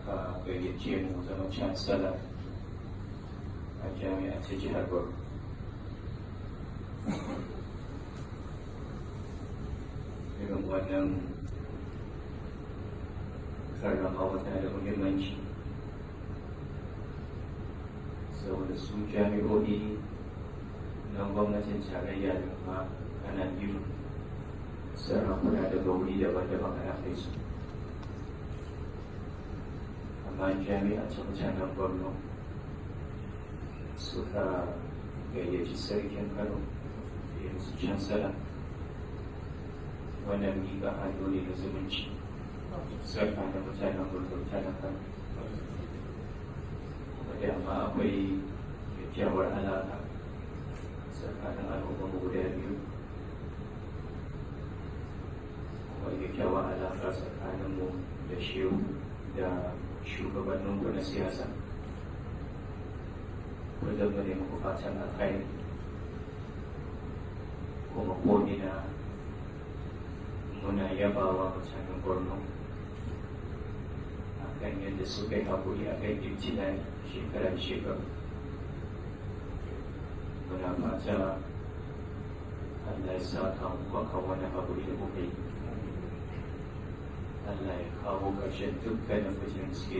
Aka gayyace mu zama chancellor a jami'a ta jihar Borno. Irin wannan karramawa tana da muhimmanci saboda su jami'o'i na gwamnatin tarayya da ma ana biyu sarakuna daga wuri daban-daban ana kai su, amma jami'a ta mutanen Borno suka gayyaci sarkin Kano ya musu chancellor, wannan miƙa hannu ne na zumunci tsakanin mutanen Borno da mutanen Kano. Kuma dama akwai kyakkyawar alaƙa tsakanin al'ummar guda biyu, kuma kyakkyawar alaƙa tsakaninmu da shehu da shugabanninku na siyasa. Kullum mu ne muku fatan alkhairi, kuma ko'ina muna yabawa mutanen Borno akan yadda suka yi haƙuri a kan ibtila'i shekara da shekaru. Muna fata Allah ya saka muku akan wannan haƙuri da kuka yi. Allah ya kawo ƙarshen dukkanin fitinin suke